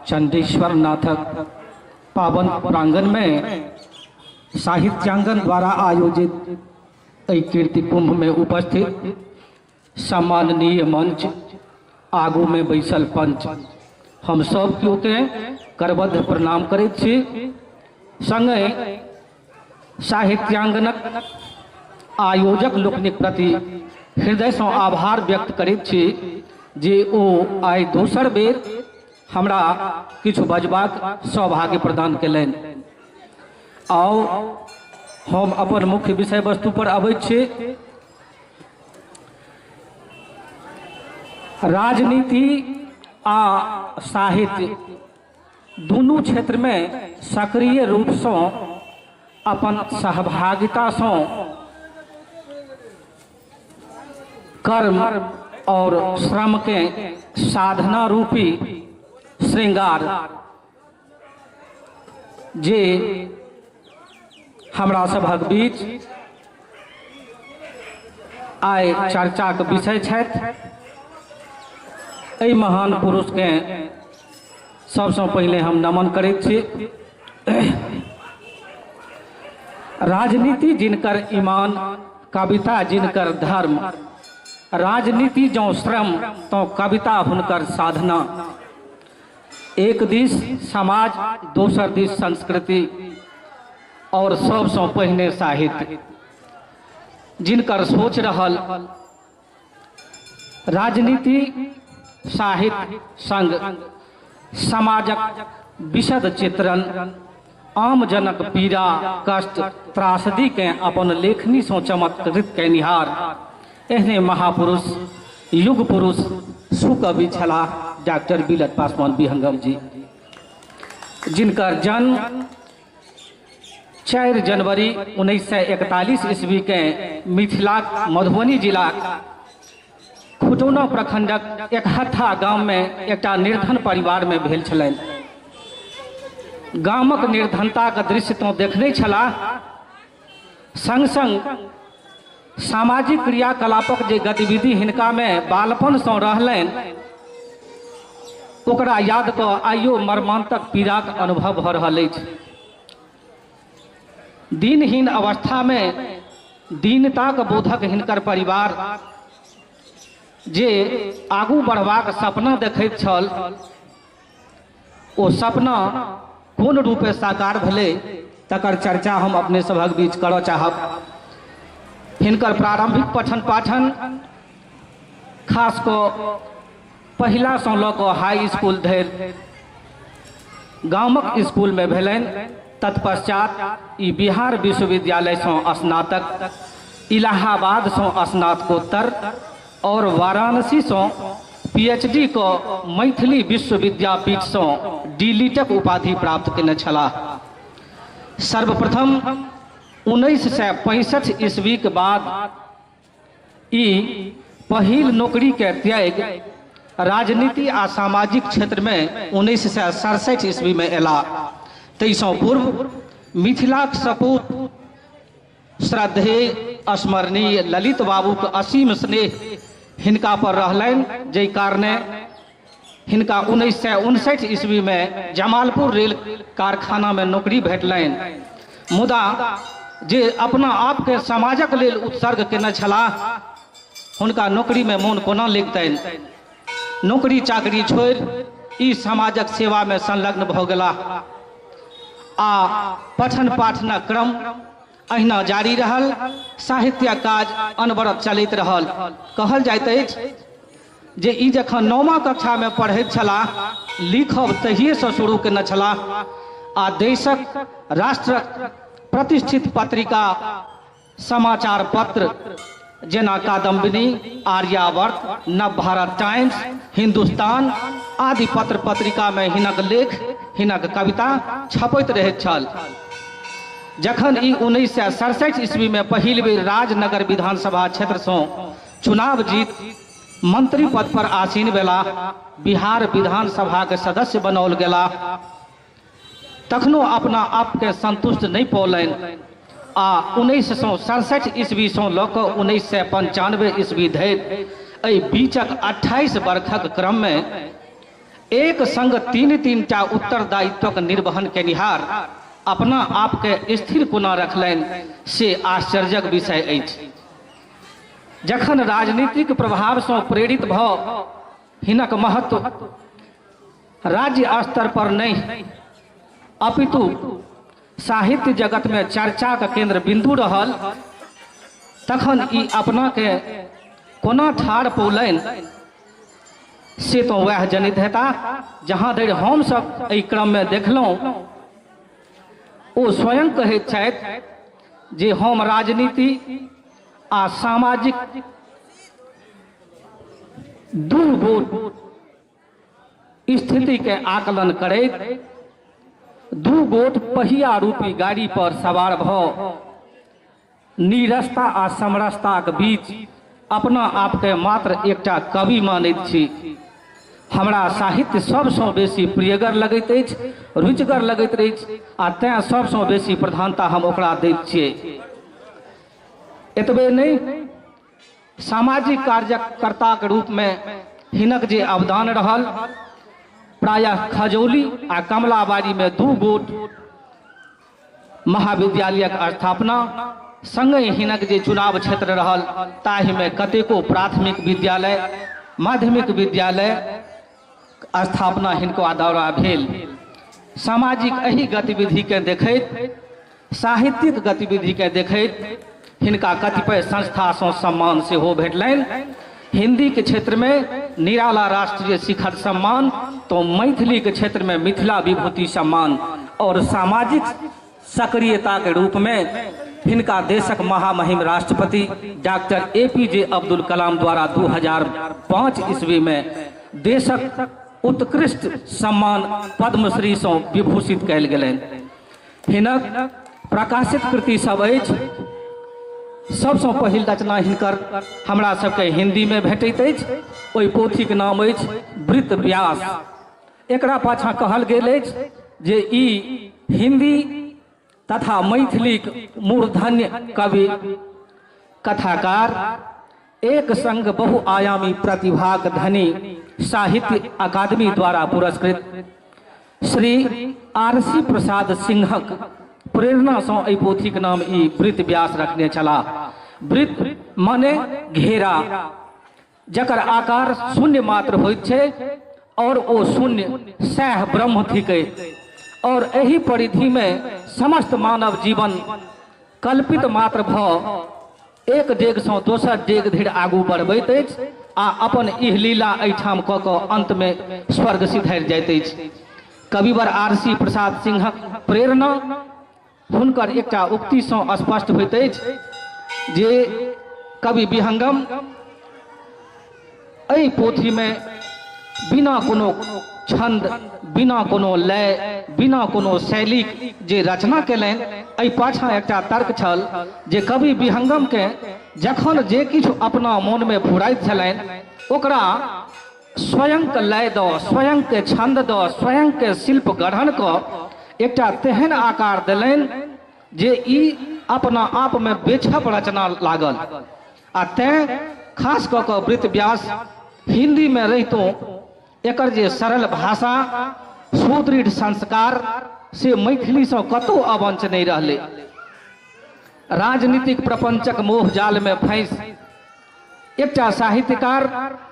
चंडीश्वर नाथक पावन प्रांगण में साहित्यांगन द्वारा आयोजित एहि कीर्ति कुंभ में उपस्थित सम्माननीय मंच, आगू में बैसल पंच, हम सब केओ के करबद्ध प्रणाम करैत छी। संगहि साहित्यांगनक आयोजक लोकनिक प्रति हृदयसँ आभार व्यक्त करैत छी जे ओ आइ दोसर बेर हमरा किछु बजबाक सौभाग्य प्रदान केलनि। आउ हम अपन मुख्य विषय वस्तु पर अबैत छी। राजनीति आ साहित्य दुनू क्षेत्रमे सक्रिय रूपसँ अपन सहभागितासँ कर्म और श्रमके साधना रूपी श्रृंगार जे हमरा सभक बीच आइ चर्चाक विषय छथि, एहि महान पुरुषकेँ सबसँ पहिले हम नमन करैत छी। राजनीति जिनकर ईमान, कविता जिनकर धर्म, राजनीति जँ श्रम तो कविता हुनकर साधना। एक दिस समाज, दोसर दिस संस्कृति और सबसँ पहिने साहित्य, जिनकर सोच रहल राजनीति साहित्य संग समाजक विशद चित्रण, आमजनक पीड़ा कष्ट त्रासदी के अपन लेखनी सँ चमत्कृत कयनिहार एहने महापुरुष युग पुरुष सुकवि छलाह डॉक्टर बिलट पासवान विहंगम जी, जिनकर जन्म 4 जनवरी 1941 ईस्वी के मिथिलाक मधुबनी जिलाक खुटौना प्रखंडक एकहत्था गाम में एकटा निर्धन परिवार में भेल छलनि। गामक निर्धनताक दृश्य तो देखने छलाह, संग संग सामाजिक क्रियाकलापक जे गतिविधि हिनका में बालपन सँ रहलनि ओकरा याद कऽ आइयो मर्मांतक पीड़ाक अनुभव भऽ रहल अछि। दीनहीन अवस्था में दीनताक बोधक हिनकर परिवार जे आगू बढ़बाक सपना देखैत छल, ओ सपना कोन रूपे साकार भेलै तकर चर्चा हम अपने सभक बीच करऽ चाहब। हिनकर प्रारंभिक पठन पाठन खास कऽ पहिलासँ लऽ कऽ हाई स्कूल धरि गामक स्कूलमे भेलनि। तत्पश्चात ई बिहार विश्वविद्यालयसँ स्नातक, इलाहाबादसँ स्नातकोत्तर और वाराणसीसँ पीएचडी क मैथिली विश्वविद्यापीठसँ डीलिटक उपाधि प्राप्त केने छलाह। सर्वप्रथम 1965 ईस्वीक बाद ई पहिल नौकरी के त्याग राजनीति आ सामाजिक क्षेत्र में 1967 ईस्वी में अयलाह। ताहिसँ पूर्व मिथिलाक सपूत श्रद्धेय स्मरणीय ललित बाबूक असीम स्नेह हिनका पर रहलनि, जाहि कारणे हिनका 1959 ईस्वी में जमालपुर रेल कारखाना में नौकरी भेटलनि। मुदा जे अपना आपके समाजक लेल उत्सर्ग केने छलाह, हुनका नौकरी में मोन कोना लगतनि। नौकरी चाकरी छोड़ि ई समाजक सेवा में संलग्न भऽ गेलाह आ पठन पाठनक क्रम अहिना जारी रहल। साहित्यक काज अनवरत चलैत रहल। कहल जाइत अछि जे ई जखन नौमा कक्षा में पढ़ैत छलाह, लिखब तहिएसँ शुरू केने छलाह आ देशक राष्ट्रक प्रतिष्ठित पत्रिका समाचार पत्र जेना कादम्बिनी, आर्यावर्त, नव भारत टाइम्स, हिंदुस्तान आदि पत्र पत्रिका में हिनक लेख, हिनक कविता छपैत रहैत छल। जखन ई 1967 ईस्वी में पहिल बेर राजनगर विधानसभा क्षेत्रसँ चुनाव जीत मंत्री पद पर आसीन भेलाह, बिहार विधानसभाक सदस्य बनाओल गेलाह, तखनो अपना आपके संतुष्ट नहि पौलनि आ 1967 ईस्वीसँ लऽ कऽ 1995 ईस्वी धरि एहि बीचक 28 वर्षक क्रममे एक संग तीन तीन टा उत्तरदायित्वक निर्वहन केनिहार अपना आपके स्थिर कोना रखलनि से आश्चर्यक विषय अछि। जखन राजनीतिक प्रभावसँ प्रेरित भऽ हिनक महत्व राज्य स्तर पर नहि अपितु साहित्य जगतमे चर्चाक केन्द्र बिन्दु रहल, तखन ई अपनाके कोना ठाढ़ पौलनि से तो वएह जनैत हेताह। जहाँ धरि हमसभ एहि क्रममे देखलहुँ, ओ स्वयं कहैत छथि जे हम राजनीति आ सामाजिक दू गोट स्थितिके आकलन करैत दू गोट पहिया रूपी गाड़ी पर सवार भऽ नीरसता आ समरसताक बीच अपना आपके मात्र एकटा कवि मानैत छी। हमरा साहित्य सबसँ बेसी प्रियगर लगैत अछि, रुचिगर लगैत अछि आ तेँ सबसँ बेसी प्रधानता हम ओकरा दैत छियै। एतबे नहि, सामाजिक कार्यकर्ताक रूपमे हिनक जे अवदान रहल, प्रायः खजौली आ कमलाबाड़ीमे दू गोट महाविद्यालयक स्थापना, संगहि हिनक जे चुनाव क्षेत्र रहल ताहिमे कतेको प्राथमिक विद्यालय, माध्यमिक विद्यालय स्थापना हिनका द्वारा भेल। सामाजिक एहि गतिविधिके देखैत, साहित्यिक गतिविधिके देखैत हिनका कतिपय संस्थासँ सम्मान सेहो भेटलनि। हिंदी के क्षेत्र में निराला राष्ट्रीय शिखर सम्मान, तो मैथिली के क्षेत्र में मिथिला विभूति सम्मान और सामाजिक सक्रियता के रूप में हिनका देशक महामहिम राष्ट्रपति डॉक्टर एपीजे अब्दुल कलाम द्वारा 2005 ईस्वी में देशक उत्कृष्ट सम्मान पद्मश्री सँ विभूषित कयल गेलनि। हिनक प्रकाशित कृति सब अछि। सबसँ पहिल रचना हिनकर हमरा सबके हिंदीमे भेटैत अछि। ओहि पोथीके नाम अछि वृत्त व्यास। एकरा पाछाँ कहल गेल अछि जे ई हिंदी तथा मैथिलीक मूर्धन्य कवि कथाकार, एक संग बहुआयामी प्रतिभाक धनी, साहित्य अकादमी द्वारा पुरस्कृत श्री आरसी प्रसाद सिंहक प्रेरणासँ एहि पोथीक नाम ई वृत्त व्यास रखने छलाह। वृत्त माने घेरा, जकर आकार शून्य मात्र होइत छै और ओ शून्य सैह ब्रह्म थिकै, और एहि परिधिमे समस्त मानव जीवन कल्पित मात्र भऽ एक डेगसँ दोसर डेग धरि आगू बढ़बैत अछि आ अपन इहलीला एहिठाम कऽ कऽ अन्तमे स्वर्ग सिधारि जाइत अछि। कविवर आरसी प्रसाद सिंहक प्रेरणा हुनकर एकटा उक्तिसँ स्पष्ट होइत अछि जे कवि विहंगम एहि पोथीमे बिना कोनो छंद, बिना कोनो लय, बिना कोनो शैलीक जे रचना केलनि, एहि पाछाँ एकटा तर्क छल जे कवि विहंगमकेँ जखन जे किछु अपना मोनमे फुराइत छलनि ओकरा स्वयंके लय दऽ, स्वयंके छंद दऽ, स्वयंके शिल्प गढ़न कऽ एकटा तेहन आकार देलनि जे ई अपना आपमे बेछप रचना लागल। आ तेँ खास कऽ कऽ वृत्त व्यास हिन्दीमे रहितो एकर जे सरल भाषा, सुदृढ़ संस्कार से मैथिलीसँ कतहु अवंच नहि रहलै। राजनीतिक प्रपंचक मोह जालमे फँसि एकटा साहित्यकार,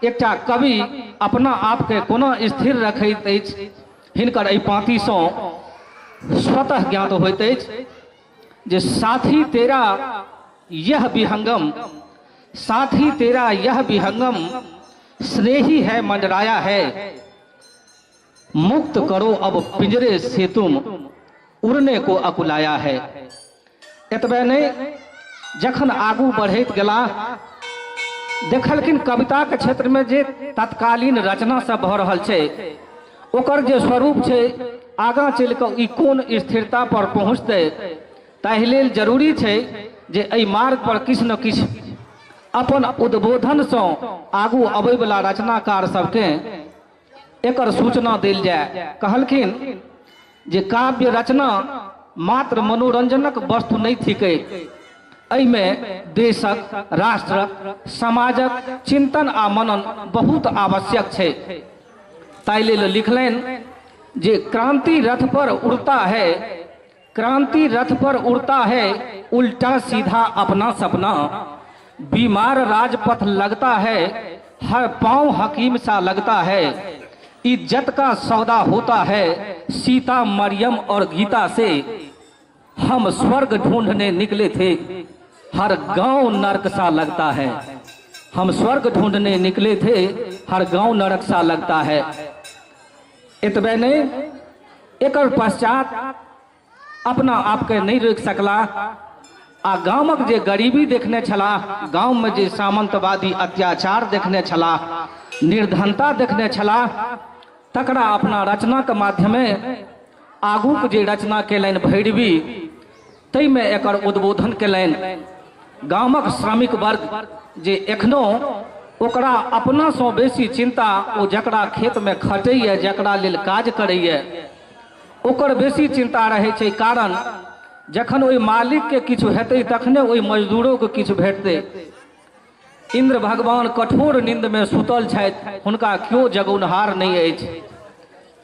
एकटा कवि अपना आपके कोना स्थिर रखैत अछि, हिनकर एहि पाँतीसँ स्वतः ज्ञात होइत अछि जे साथी तेरा यह विहंगम, साथी तेरा यह विहंगम स्नेही है मंडराया है, मुक्त करो अब पिंजरे से तुम उड़ने को अकुलाया है। एतबे नहि, जखन आगू बढ़ैत गेलाह देखलखिन कविताके क्षेत्रमे जे तत्कालीन रचना सब भऽ रहल छै ओकर जे स्वरूप छै आगाँ चलि कऽ ई कोन स्थिरता पर पहुँचतै, ताहि लेल जरूरी छै जे एहि मार्ग पर किछु ने किछु अपन उद्बोधनसँ आगू अबैवला रचनाकार सबके एकर सूचना देल जाय। कहलखिन जे काव्य रचना मात्र मनोरंजनक वस्तु नहि थिकै, एहिमे देशक, राष्ट्रक, समाजक चिंतन आ मनन बहुत आवश्यक छै। ताहि लेल लिखलनि जे क्रांति रथ पर उड़ता है, क्रांति रथ पर उड़ता है उल्टा सीधा अपना सपना, बीमार राजपथ लगता है हर पांव हकीम सा लगता है, इज्जत का सौदा होता है सीता मरियम और गीता से, हम स्वर्ग ढूंढने निकले थे हर गांव नरक सा लगता है, हम स्वर्ग ढूंढने निकले थे हर गांव नरक सा लगता है। एतबे नहीं, एकर पश्चात अपना आपके नहीं रोकि सकला आ गामक जे गरीबी देखने छलाह, गाँव में जे सामंतवादी अत्याचार देखने छलाह, निर्धनता देखने छलाह, तकरा अपना रचना के माध्यमे आगूक जे रचना केलनि भैरवी ताहिमे एकर उद्बोधन केलनि। गामक श्रमिक वर्ग जे एखनो ओकरा अपनासँ बेसी चिंता ओ जकरा खेतमे खटैए, जकरा लेल काज करैए, ओकर बेसी चिंता रहै छै। कारण जखन ओहि मालिकके किछु हेतै तखने ओहि मजदूरोके किछु भेटतै। इंद्र भगवान कठोर नींदमे सुतल छथि, हुनका केओ जगौनहार नहि अछि।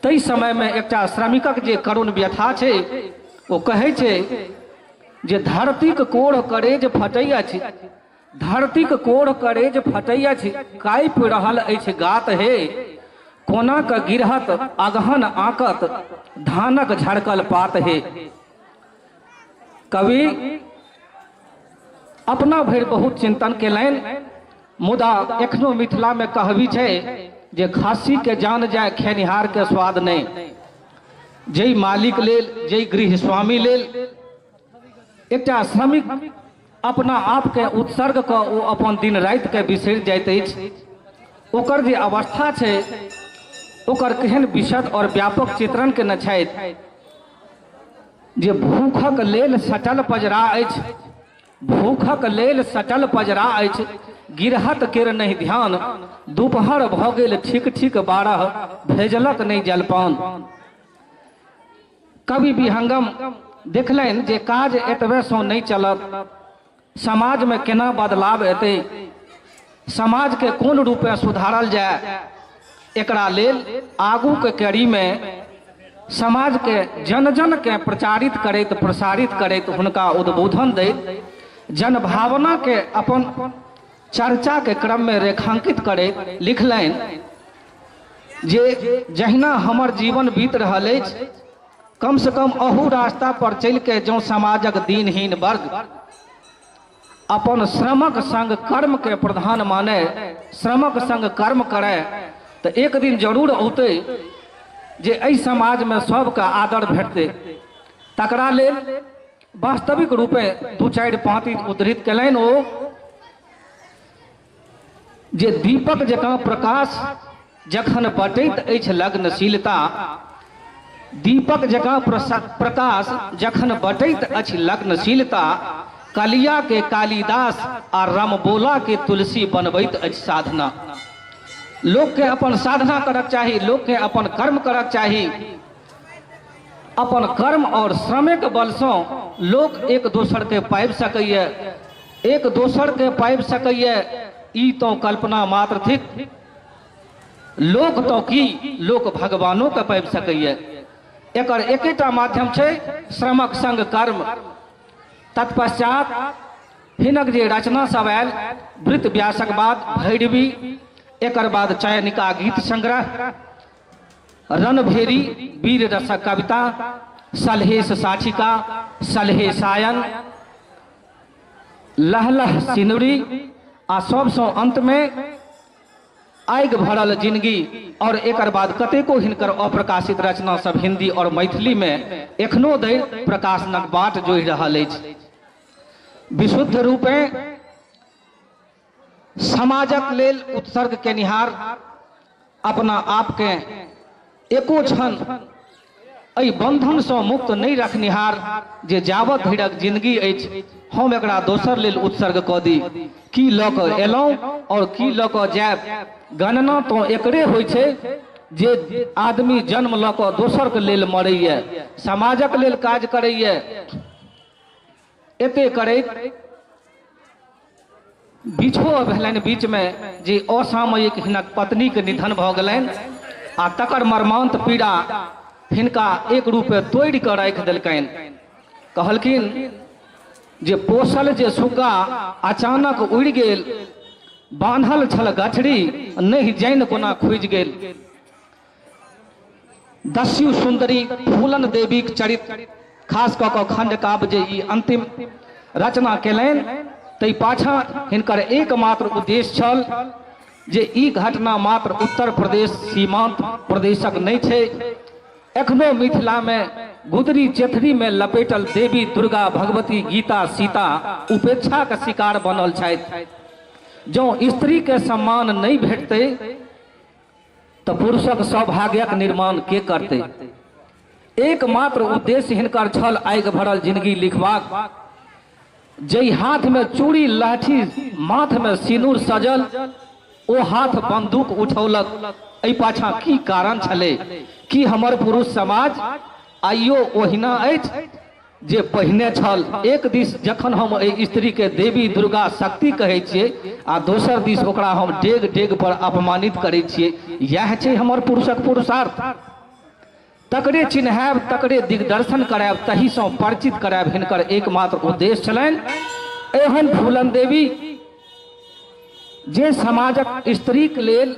ताहि समयमे एकटा श्रमिकक जे करुण व्यथा छै ओ कहै छै जे धरतीक कोढ़ करेज फटै अछि, धरतीक कोढ़ करेज फटै अछि, काँपि रहल अछि गात हे, कोना कऽ गिरहत अगहन आँकत धानक झड़कल पात हे। कवि अपना भरि बहुत चिंतन केलनि, मुदा एखनो मिथिला में कहबी छै जे खासी के जान जाय खेनिहार के स्वाद नहीं। जै मालिक लेल, जै गृह स्वामी लेल एकटा श्रमिक अपना आप के उत्सर्ग कऽ ओ अपन दिन राति के बिसरि जाइत अछि, ओकर जे अवस्था छै ओकर केहन विशद और व्यापक चित्रण केने छथि जे भूखक लेल सटल पजरा अछि, भूखक लेल सटल पजरा अछि, गिरहत केर नहि ध्यान, दुपहर भऽ गेल ठीक ठीक 12, भेजलक नहि जलपान। कवि विहंगम देखलनि जे काज एतबेसँ नहि चलत, समाजमे केना बदलाव एतै, समाजके कोन रूपे सुधारल जाय, एकरा लेल आगूके कड़ीमे समाजके जन जन के प्रचारित करैत प्रसारित करैत हुनका उद्बोधन दैत जनभावना के अपन चर्चा के क्रम में रेखांकित करैत लिखलनि जे जहिना हमर जीवन बीत रहल अछि, कम से कम अहू रास्ता पर चलि के जँ समाजक दीनहीन वर्ग अपन श्रमक संग कर्म के प्रधान माने, श्रमक संग कर्म करे, तो एक दिन जरूर औतै जे एहि समाजमे सबके आदर भेटतै। तकरा लेल वास्तविक रूपे 2-4 पाँति उद्धृत केलनि ओ जे दीपक जकाँ प्रकाश जखन बटैत अछि लग्नशीलता, दीपक जकाँ प्रकाश जखन बटैत अछि लग्नशीलता, कलिया के कालिदास आ रमबोला के तुलसी बनबैत अछि साधना। लोक के अपन साधना करक चाही, लोक के अपन कर्म करक चाही। अपन कर्म और श्रमिक बल से लोक एक दोसर के पाबि सकैए, एक दोसर के पाबि सकैए, ई तो कल्पना मात्र थिक। लोक तो की, लोक भगवानों के पाबि सकैए। एकर एकेटा माध्यम छै श्रमक संग कर्म। तत्पश्चात हिनक जे रचना सब आयल वृत्त व्यासक बाद भैरवी, एकर बाद चयनिका गीत संग्रह, रणभेरी वीर रसक कविता, सलहेश साठिका, सलहेशायन, लहलह सिनुरी आ सबसँ अंत में आगि भरल जिंदगी। और एकर बाद कतेको हिनकर अप्रकाशित रचना सब हिंदी और मैथिली में एखनो धरि प्रकाशनक बाट जोहि रहल अछि। विशुद्ध रूपे समाजक लेल उत्सर्ग केनिहार अपना आपके एको क्षण एहि बंधनसँ मुक्त नहि रखनिहार जे जावत धरिक जिंदगी अछि हम एकरा दोसर लेल उत्सर्ग कऽ दी, की लऽ कऽ एलहुँ और की लऽ कऽ जायब, गणना तो एकरे होइ छै जे आदमी जन्म लऽ कऽ दोसरके लेल मरैए, समाजक लेल काज करैए। एते करैत बिछो भेलनि बीचमे जे असामयिक हिनक पत्नीके निधन भऽ गेलनि आ तकर मर्मांत पीड़ा हिनका एक रूपे तोड़ि कऽ राखि देलकनि। कहलखिन जे पोसल जे सुग्गा अचानक उड़ि गेल, बान्हल छल गठरी नहि जानि कोना खुजि गेल। दस्यु सुंदरी फूलन देवीक चरित्र खास कऽ कऽ खंडकाव्य जे ई अंतिम रचना केलनि ताहि पाछाँ हिनकर एकमात्र उद्देश्य छल जे ई घटना मात्र उत्तर प्रदेश सीमांत प्रदेशक नहि छै, एखनो मिथिलामे गुदरी चेथरीमे लपेटल देवी दुर्गा भगवती गीता सीता उपेक्षाक शिकार बनल छथि। जँ स्त्रीके सम्मान नहि भेटतै तऽ पुरुषक सौभाग्यक निर्माण के करतै? एकमात्र उद्देश्य हिनकर छल आगि भरल जिंदगी लिखबाक। जाहि हाथमे चूड़ी लहठी माथमे सिनूर सजल ओ हाथ बंदूक उठौलक। एहि पाछाँ की कारण छलै? की हमर पुरुष समाज आइयो ओहिना अछि जे पहिने छल? एक दिस जखन हम एहि स्त्रीके देवी दुर्गा शक्ति कहै छियै आ दोसर दिस ओकरा हम डेग डेग पर अपमानित करै छियै, इएह छै हमर पुरुषक पुरुषार्थ। तकरे चिन्हायब, तकरे दिग्दर्शन करायब, तहीसँ परिचित करायब हिनकर एकमात्र उद्देश्य छलनि। एहन फूलन देवी जे समाजक स्त्रीक लेल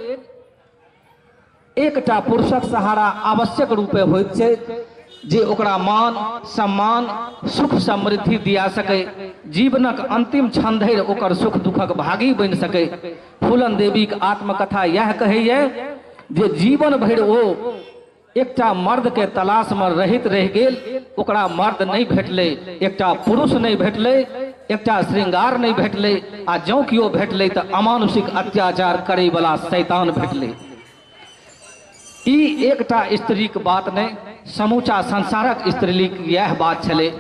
एकटा पुरुषक सहारा आवश्यक रूपे होइत छै जे ओकरा मान सम्मान सुख समृद्धि दिया सकै, जीवनक अंतिम क्षण धरि ओकर सुख दुखक भागी बनि सकै। फूलन देवीक आत्मकथा इएह कहैए जे जीवन भरि ओ एकटा मर्द के तलाश में रहित रहि गेल, ओकरा मर्द नहीं भेटलै, एकटा पुरुष नहीं भेटलै, एकटा श्रृंगार नहीं भेटलै, आ जँ केओ भेटलै तऽ अमानुषिक अत्याचार करै वाला शैतान भेटलै। ई एकटा स्त्रीक बात नहीं, समूचा संसारक स्त्रीक इएह बात छलै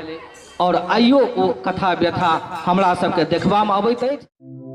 और आइयो ओ कथा व्यथा हमरा सबके देखबामे अबैत अछि।